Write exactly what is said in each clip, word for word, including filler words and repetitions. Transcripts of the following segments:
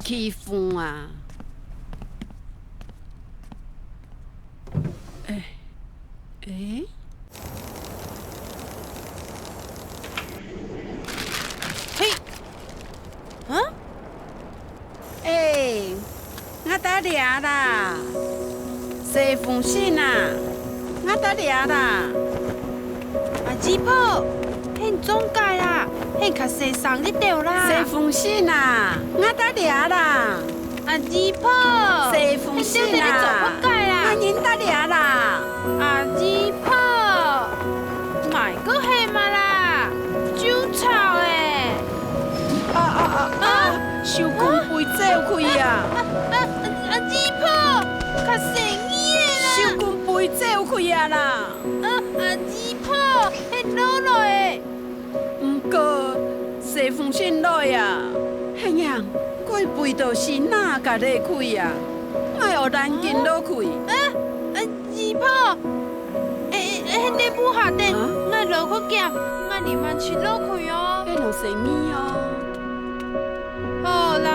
欺負啊！欸，欸，嘿，啊？欸，𠊎在這啦！細風神啊，𠊎在這啦！ 阿姨婆，你中計啦，你較細聲一兜啦。細風神啊，𠊎在這啦。阿姨婆，細風神啊，你到底在做麼个啦？𠊎人在這啦。阿姨婆，莫過喊嘛啦，就吵欸。啊啊啊啊！啊？手工飛走去啊！啊啊啊！阿姨婆，較細聲啦！手工飛走去啊啦！ 啊，阿姨婆，你落來欸！毋過，細風神來啊！係仰，該飛到去哪个地區啊？𠊎愛趕緊落去。啊，阿姨婆，欸，欸，你毋好等啊？𠊎落去撿，𠊎連環就落去哦。該老細咪哦。 好啦。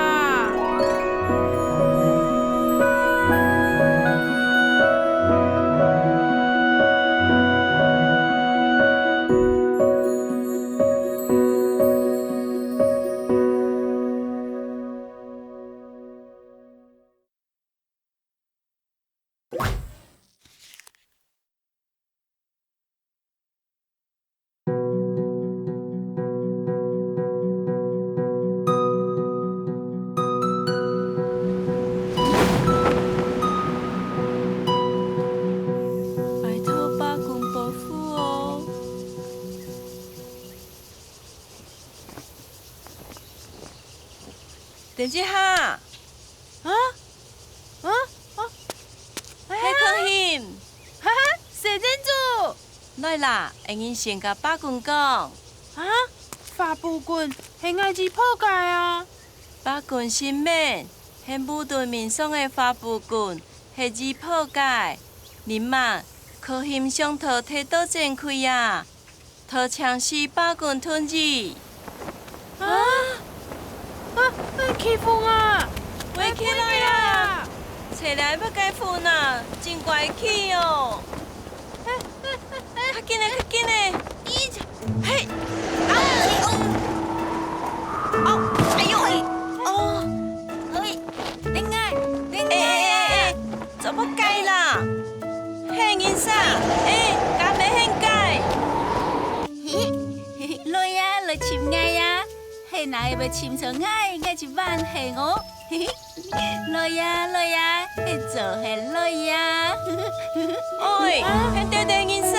拜託伯公伯父哦。等一下。啊？啊？啊？係康興。哈哈，細珍珠！ 來啦，𠊎人先佮伯公講。啊？花布裙係𠊎姨婆个啊？伯公姓孟，係屋頂面上个花布裙，係姨婆个。恁慢，康興想討提到轉去啊，討請示伯公同意。 啊？啊，啊，欺負啊！喂，起來啊！吹來麼个風啊，真怪氣哦！較緊咧，較緊咧！咦，嘿，啊，哦，哦，哎喲，哦，嘿，恁矮，恁矮啊！欸，欸，欸，欸， 做麼个啦？係人啥？欸，敢係你个？嘿，嘿，來啊，來尋𠊎啊！係若係愛尋著𠊎，𠊎就還係哦。嘿嘿，來啊，來啊，係做係來啊！喂，係到底人啥？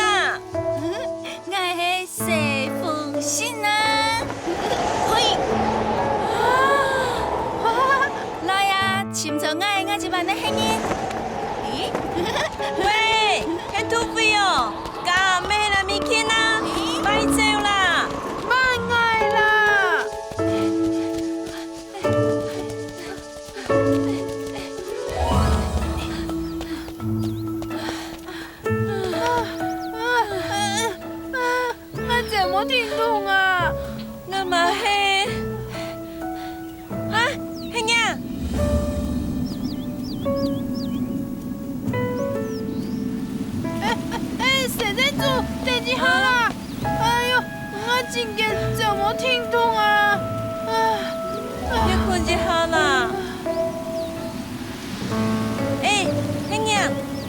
𠊎係細風神啊！嘿！來啊，尋著𠊎，𠊎就還你係人。咦？喂，係土匪哦！敢係𠊎咪見啊？咦？快走啦！慢𠊎啦！ 啊，啊，啊，啊，啊，走無停動啊！𠊎嘛係。啊，係你啊！欸，欸，欸，細珍珠，等一下啦！哎喲，𠊎真驚走無停動啊！啊，啊。歇睏一下啦。 欸，係你啊，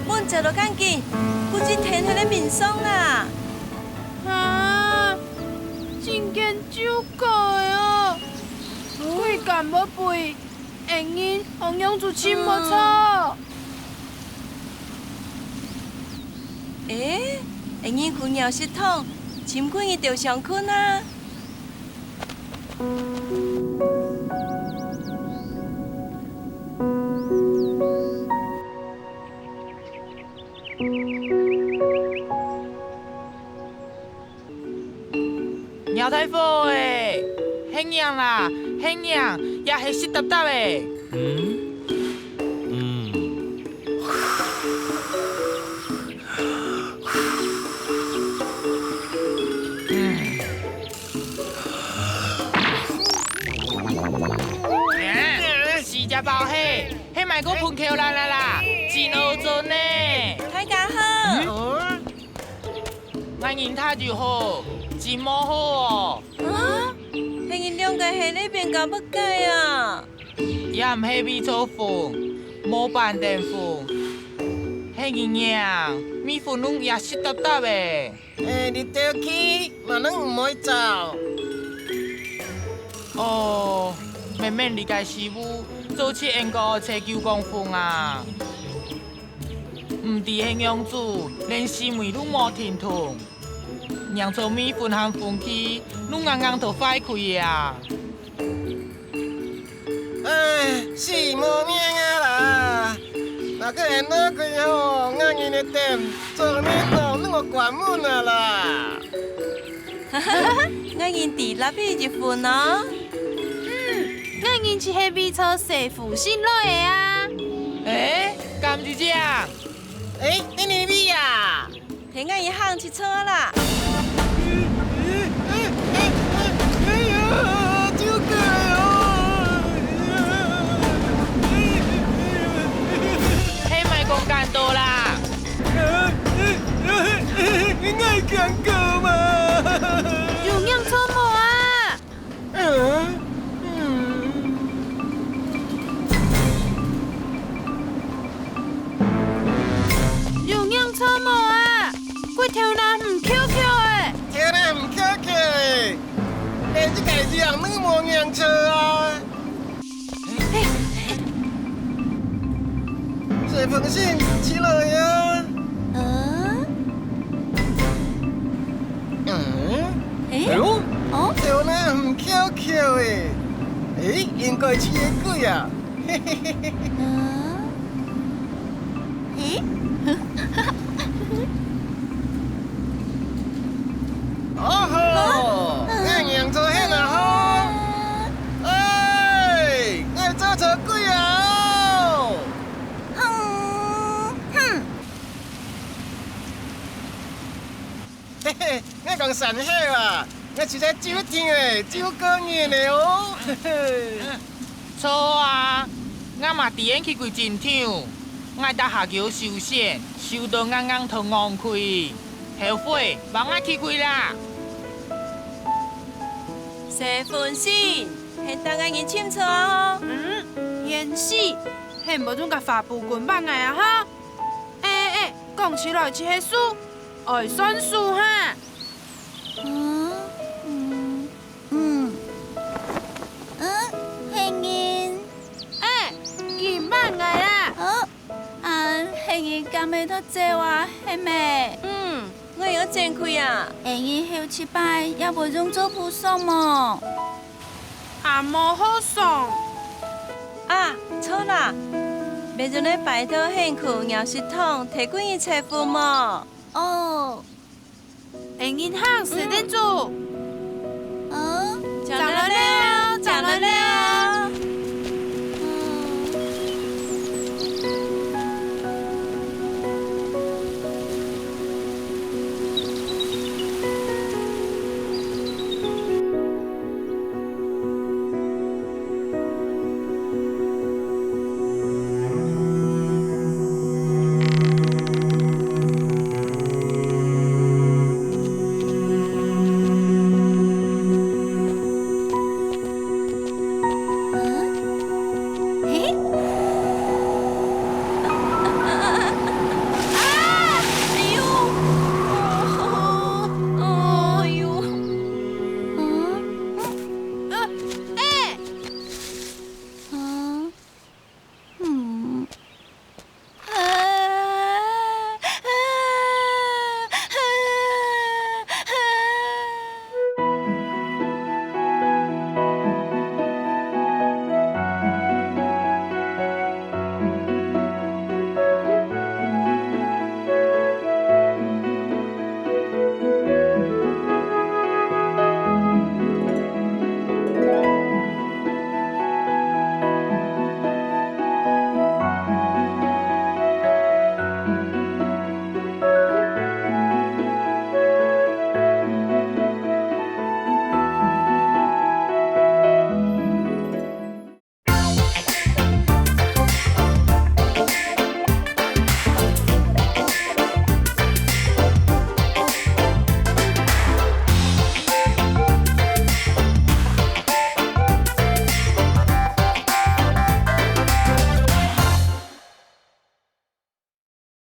分走到恁緊，估計天氣咧變爽啦。啊，真驚就過个哦，鬼敢會飛，𠊎人仰樣就尋無著。欸，𠊎人去鳥食堂，尋鬼仔兜相睏啊。 鳥大伙仔，係你啦，係你，也係濕答答个。嗯？嗯。 嗯。个分口難啊啦，真好做呢。大家好。嗯？𠊎人大就好，真無好哦。啊？係你兩個係這邊搞麼个啊？也毋係為著分，無辦等分。係人贏，米粉弄也濕答答誒。 欸，你兜去，嘛能毋會走？哦，明明這个時務，做得應該在九降風啊！毋知係仰子，連細妹都無停動，讓做米粉還風氣，都硬硬都壞去啊！ 唉，死無命啊啦！若个恁樣佢吼，𠊎人个店做面哦，攏愛關門啊啦！𠊎人知，落去一分哦。嗯，𠊎人就係為著細婦先來个啊。欸，敢就這樣？欸，你你咪啊！ 係𠊎人行出錯啦！哎呀，救命啊！係麼个講恁多啦？𠊎驚到嘛！有認錯無啊？ 嗯，嗯。有認錯無啊？佢頭那毋翹翹誒！頭那毋翹翹誒！連這个樣都無認錯啊！細鳳仙，起來啊！嗯？ 嗯？欸？哎喲，哦？頭那毋翹翹誒。欸，應該係个鬼啊。嘿嘿嘿嘿。嗯？欸？哦吼，啊？𠊎認錯係啦吼。啊？哎，𠊎做錯鬼啊哦！嗯，哼。 嘿嘿，𠊎講山猴啊，𠊎實在救天誒，救過人誒哦。嘿嘿。著啊，𠊎嘛知𠊎去鬼真暢，𠊎搭下腳收線，收到硬硬頭戇氣，後悔，幫𠊎去去啦。細鳳仙，係搭𠊎人尋錯哦。嗯，冤死，係無中个發布棍棒𠊎啊哈！欸欸，講起來就係樹， 愛算數哈。嗯，嗯，嗯，嗯，係人。欸，佢罵𠊎啦。哦，恁係人敢會得走啊，係咩？嗯，𠊎有證據啊。係人後七擺也會用做菩薩無？ 啊，無好爽。啊，著啦！別人个拜託辛苦，咬食糖，提供一切父母。哦。欸，銀行是恁做。嗯？長老了，長老了。